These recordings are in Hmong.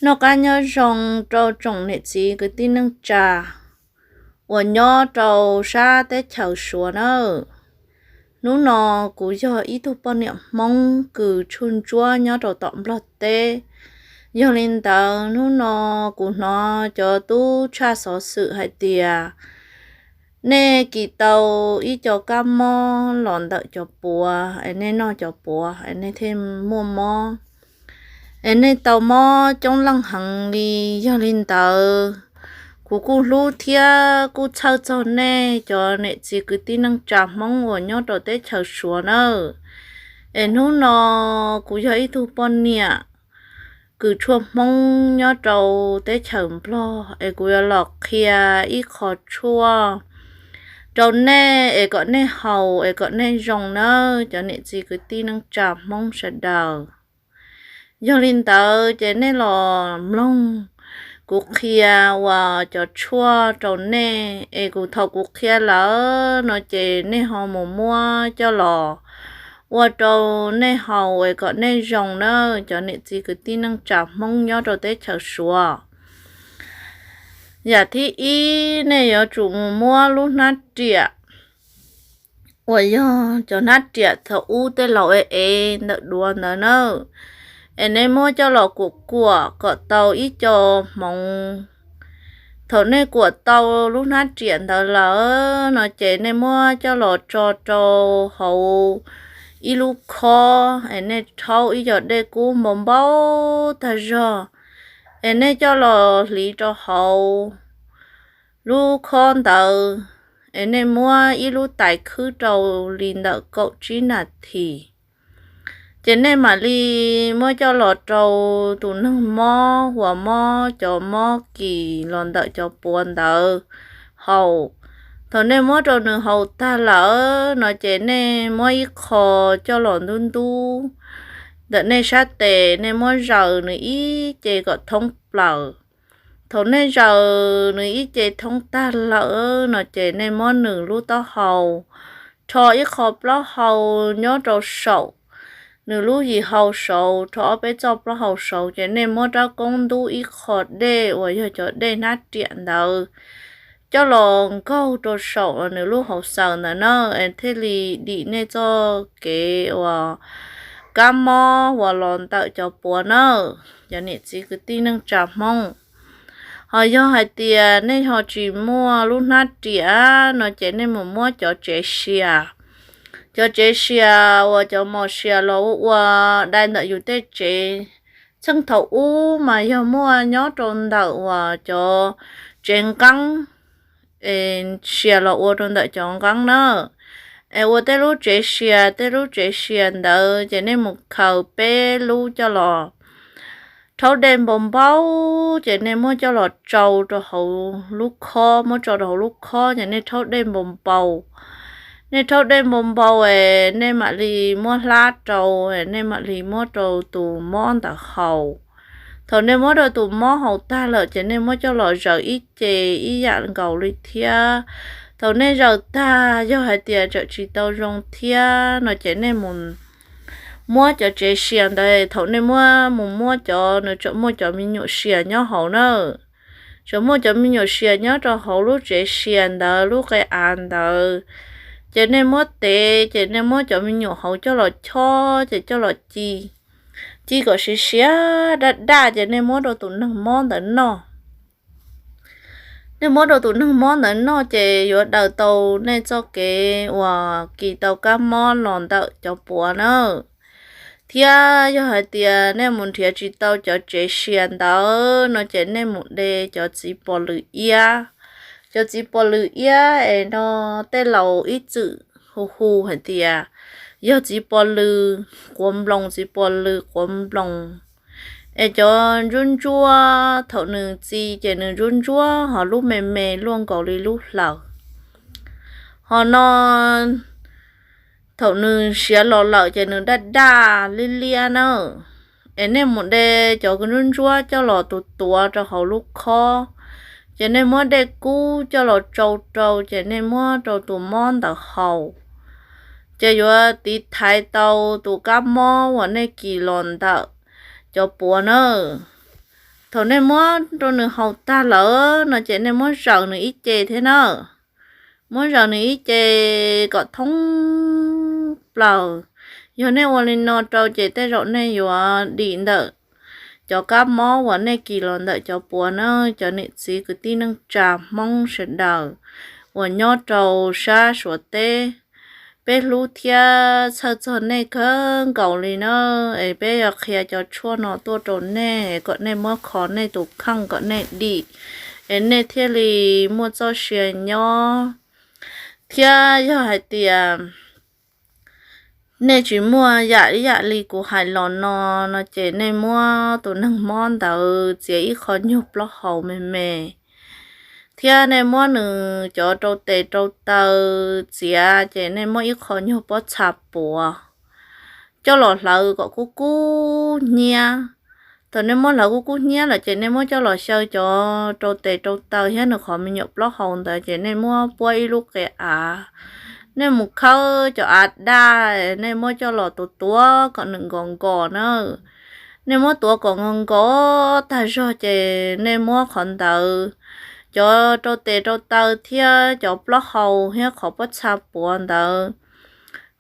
Noj qab nyob zoo rau tsoom niam txiv kwv tij neej tsa uas nyob rau sab teb chaws Suav nawb. Hnub no kuv yog ib tug poj niam Hmoob kws tshuaj ntsuab nyob rau tom Nplog teb. Yog li ntawd hnub no kuv hnov cov tub tshaj xov xwm hais tias nej kis tau ib co kab mob los ntawm cov puav es nej noj cov puav es nej thiaj muaj mob, es nej tau mob coob leej heev li. Yog li ntawd kuv kuj hlub thiab kuj txhawj txog nej cov niam txiv kwv tij neej tsa Hmoob uas nyob rau teb chaws Suav nawb. Es hnub no kuv yog ib tug poj niam kws tshuaj Hmoob nyob rau teb chaws Nplog es kuv yuav los qhia ib qho tshuaj rau nej es kom nej haus es kom nej zoo nawb cov niam txiv kwv tij neej tsa Hmoob sawv daws. Yog li ntawd ces nej los mloog kuv qhia ua cov tshuaj rau nej es kuv thaum kuv qhia lawm no ces nej ho mus muab coj los ua rau nej haus es kom nej zoo nawb cov niam txiv kwv tij neej tsa Hmoob nyob rau teb chaws Suav. Yam thib ib, nej yuav tsum mus muab lub hnab riam uas yog cov hnab riam thaum ub tej laus ev ev ntawm duav ntawd na, es nej muab coj los kuam kuam kom tau ib co hmoov. Thaum nej kuam tau lub hnab riam ntawd lawm no ces nej muab coj los tso rau hauv ib lub khob es nej rhaub ib co dej kub npau npau tag zog, es nej coj los hliv rau hauv lub khob ntawd, es nej muab ib lub tais khwb rau li ntawm kaum tsib nas this. Ces nej mam li muab coj los rau tus neeg mob uas mob cov mob kis los ntawm cov puav ntawd haus. Thaum nej muab rau nws haus tag lawm no ces nej muab ib qho coj los ntub ntub ntawm nej sab tes, nej muab zaws nws ib ce kom thoob plaws. Thaum nej zaws nws ib ce thoob tag lawm no ces nej muab nws lub taub hau rho ib qho plaub hau nyob rau saum, nws lub yim hau saud rho ob peb txoj plaub hau saud, ces nej muab rab koob ntub ib qho dej uas yog cov dej hnab riam ntawd coj los nkaug rau saum nws lub hauv xaws ntawd na, es thiaj li dim nej txoj kev uas kab mob uas los ntawm cov puav na, cov niam txiv kwv tij neej tsa Hmoob. Ho yog hais tias nej ho tsis muaj lub hnab riam no ces nej mus muab cov tsev sia, cov tsev sia uas cov mos sia los ua ua dai ntawm yus tej tsev. Txheej thaum ub mas yog muaj nyob rau ntawm uas cov tsev nqeeb, sia los ua rau ntawm cov nqeeb na. Es ua tej lub tsev sia, tej lub tsev sia ntawd ces nej mus khaws peb lub coj los rhaub dej npau npau, ces nej muab coj los tsau rau hauv lub khob, muab tsau rau hauv lub khob ces nej rhaub dej npau npau. Nej rhaub dej npau npau es nej mam li muab hlab rau, nej mam li muab rau tus mob ntawd haus. Thaum nej muab rau tus mob haus tag lawm ces nej muab coj los zaws ib ce ib yam nkaus li thiab. Thaum nej zaws tag yog hais tias tseem tsis tau zoo thiab no ces nej mus muab cov tsev sia ntawd, thaum nej muab mus muab cov, nws tseem muaj cov me nyuam sia nyob hauv na. Tseem muaj cov me nyuam sia nyob rau hauv lub tsev sia ntawd, lub qe av ntawd. Ces nej muab tev, ces nej muab cov me nyuam hauv coj los chob, ces coj los ci, ci kom siav siav daj daj, ces nej muab rau tus neeg mob ntawd noj. Nej muab rau tus neeg mob ntawd noj ces yuav daws tau nej txoj kev uas kis tau kab mob los ntawm cov puav na. Thiab yog hais tias nej mus nrhiav tsis tau cov tsev sia ntawd no ces nej mus de cov txiv pos lws iab. Cov txiv pos lws iab es no tej laus ib txwm hu hu hais tias yog txiv pos lws quav nploos, txiv pos lws quav nploos. Es cov ntsuab ntsuab thaum nws txi ces nws ntsuab ntsuab ho lub me me luaj nkaus li lub hlaws. Ho no thaum nws siav los lawm ces nws daj daj liab liab na. Es nej mus de cov ntsuab ntsuab coj los tuav tuav rau hauv lub khob, ces nej muab dej kub coj los tsau rau, ces nej muab rau tus mob ntawd haus, ces yuav tiv thaiv tau tus kab mob uas nej kis los ntawm cov puav na. Thaum nej muab rau nws haus tag lawm no ces nej muab zaws nws ib ce thiab na. Muab zaws nws ib ce kom thoob plaws. Yog nej ua li no rau ces tej zaum nej yuav dim ntawm cov kab mob uas nej kis los ntawm cov puav na, cov niam txiv kwv tij neej tsa Hmoob sawv daws uas nyob rau sab Suav teb. Peb hlub thiab txhawj txog nej kawg nkaus li na, es peb yuav qhia cov tshuaj no tuaj rau nej kom nej muab kho nej tus kheej kom nej dim, es nej thiaj li muaj txoj sia nyob. Thiab yog hais tias nej tsis muaj yam ib yam li kuv hais los no, no ces nej muab tus neeg mob ntawd txiav ib qho nyuag plaub hau me me, thiab nej muab nws cov rau tes rau taw txiav, ces nej muab ib qho nyuag pob txha puav coj los hlawv kom kub kub hnyiab. Thaum nej muab hlawv kub kub hnyiab lawm ces nej muab coj los xyaw cov rau tes rau taw thiab nws qhov me nyuam plaub hau ntawd, ces nej muab puab ib lub qe av. Nej mus khawb cov av daj, nej muab coj los tuav tuav kom nws nkos nkos na. Nej muab tuav kom nkos nkos tag zog ces nej muab qhov ntawd, cov rau tes rau taw thiab cov plaub hau thiab qhov pob txha puav ntawd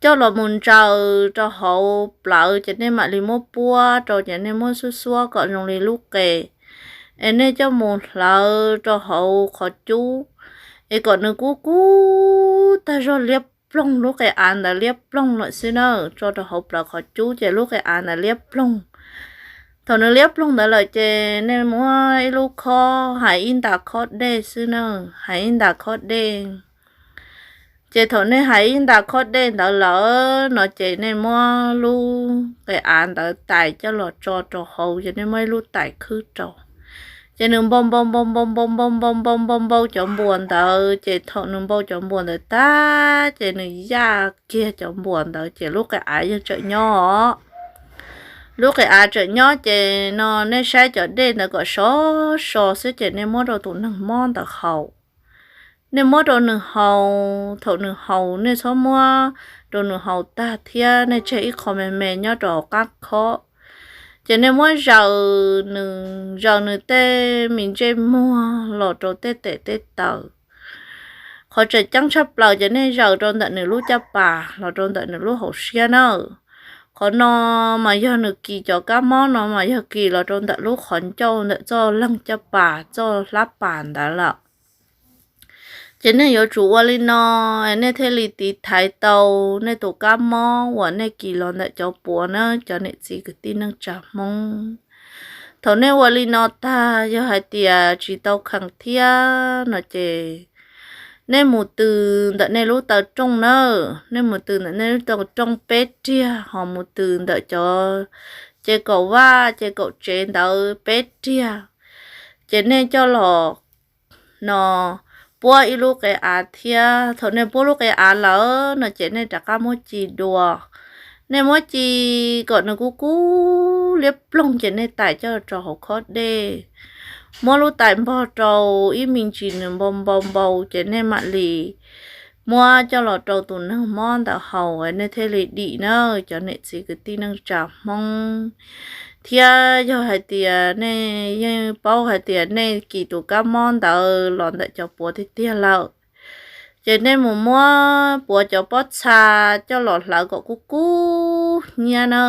coj los mus ntsaws rau hauv plawv, ces nej mam li muab puab rau, ces nej muab xuab xuab kom zoo li lub qe, es nej coj mus hlawv rau hauv qhov cub, es kom nws kub kub tag zog liab ploog, lub qe av ntawd liab ploog lawm xwb na, tso rau hauv plawv qhov cub ces lub qe av ntawd liab ploog. Thaum nws liab ploog ntawd lawm ces nej muab ib lub khob, hais ib nta khob dej xwb na, hais ib nta khob dej. Ces thaum nej hais ib nta khob dej ntawd lawm no ces nej muab lub qe av ntawd tais coj los tso rau hauv, ces nej muab ib lub tais khwb rau. Ces nws npau npau npau npau npau npau npau npau npau npau cov npuas ntawd, ces thaum nws npau cov npuas ntawd tag ces nws yaj kiag cov npuas ntawd ces lub qe av yeej tseem nyob os. Lub qe av tseem nyob ces no nej saib cov dej ntawd kom sov so xwb ces nej muab rau tus neeg mob ntawd haus. Nej muab rau nws haus, thaum nws haus nej txhob muab rau nws haus tag thiab nej tseg ib qho me me nyob rau hauv qab khob. Ces nej muab zaws nws, zaws nws tej me ntsej muag los rau tej tes tej taw. Qhov tseem ceeb tshaj plaws ces nej zaws rau ntawm nws lub caj pas los rau ntawm nws lub hauv siab na. Qhov no mas yog nws kis cov kab mob no mas yog kis los rau ntawm lub qhov ncauj ntawm txoj leeg caj pas txoj hlab pas ntawd lawm. Ces nej yuav tsum ua li no, nej thiaj li tiv thaiv tau nej tus kab mob uas nej kis los ntawm cov puav na, cov niam txiv kwv tij neej tsa Hmoob. Thaum nej ua li no tag, yog hais tias tsis tau khees thiab no ces nej mus tws ntawm nej lub taw rooj na, nej mus tws ntawm nej lub taw rooj peb riag, ho mus tws ntawm cov ces kaum vaj ces kaum tsev ntawd peb riag, ces nej coj los no puab ib lub qe av thiab. Thaum nej puab lub qe av lawm no ces nej rov qab muab ci dua. Nej muab ci kom nws kub kub liab ploog ces nej tais coj rau hauv khob dej. Muab lub tais npog rau ib me ntsis nws npau npau npau ces nej mam li muab coj los rau tus neeg mob ntawd haus, nej thiaj li dim na, cov niam txiv kwv tij neej tsa Hmoob. Thiab yog hais tias nej yeej paub hais tias nej kis tus kab mob ntawd los ntawm cov puav tiag tiag lawm, ces nej mus muab puav cov pob txha coj los hlawv kom kub kub hnyiab na.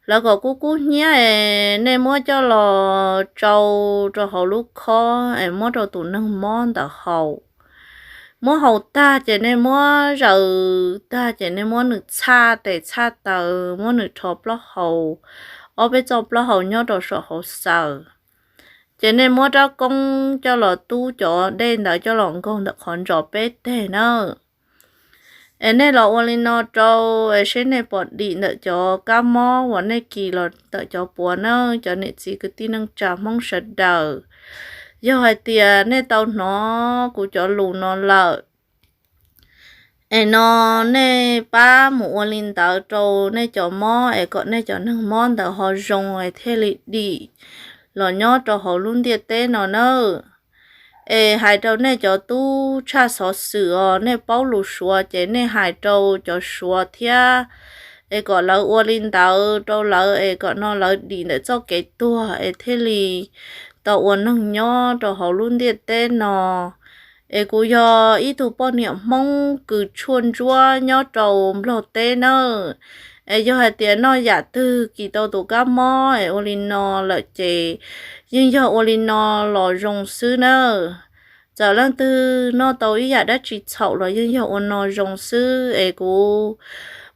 Hlawv kom kub kub hnyiab es nej muab coj los tsau rau hauv lub khob es muab rau tus neeg mob ntawd haus. Muab haus tag ces nej muab zaws tag ces nej muab nws txhaj tes txhaj taw, muab nws rho plaub hau, ob peb txoj plaub hau nyob rau saum hauv xaws. Ces nej muab rab koob coj los tub cov dej ntawd coj los nkaug ntawm qhov ntsos peb teg na. Es nej los ua li no rau es seb nej puas dim ntawm cov kab mob uas nej kis los ntawm cov puav na, cov niam txiv kwv tij neej tsa Hmoob sawv daws. Yog hais tias nej tau hnov kuv cov lus no lawm, es no nej pab mus ua li ntawd rau nej cov mob es kom nej cov neeg mob ntawd ho zoo es thiaj li dim los nyob rau hauv lub ntiaj teb no nawb. Es hais rau nej cov tub tshaj xov xwm os, nej paub lus Suav ces nej hais rau cov Suav thiab es kom lawv ua li ntawd rau lawv es kom no lawv dim ntawm txoj kev tuag es thiaj li tau ua neeg nyob rau hauv lub ntiaj teb no. Es kuv yog ib tug poj niam Hmoob kws tshuaj ntsuab nyob rau Nplog teb nawb. Es yog hais tias noj yam twg kis tau tus kab mob es ua li no lawm ces yeej yog ua li no los zoo xwb nawb. Txawm leej twg noj tau ib yam dab tsi txhaum los yeej yog ua no zoo xwb es kuv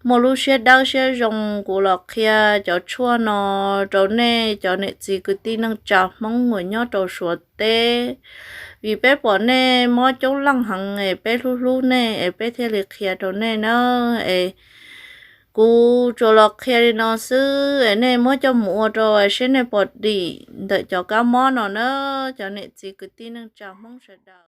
muaj lub siab dawb siab zoo kuv los qhia cov tshuaj no rau nej cov niam txiv kwv tij neej tsa Hmoob uas nyob rau Suav teb. Vim peb pom nej mob coob leej heev es peb hlub hlub nej es peb thiaj li qhia rau nej nawb. Es kuv tsuas los qhia li no xwb es nej muab coj mus ua rau seb nej puas dim ntawm cov kab mob no nawb cov niam txiv kwv tij neej tsa Hmoob sawv daws.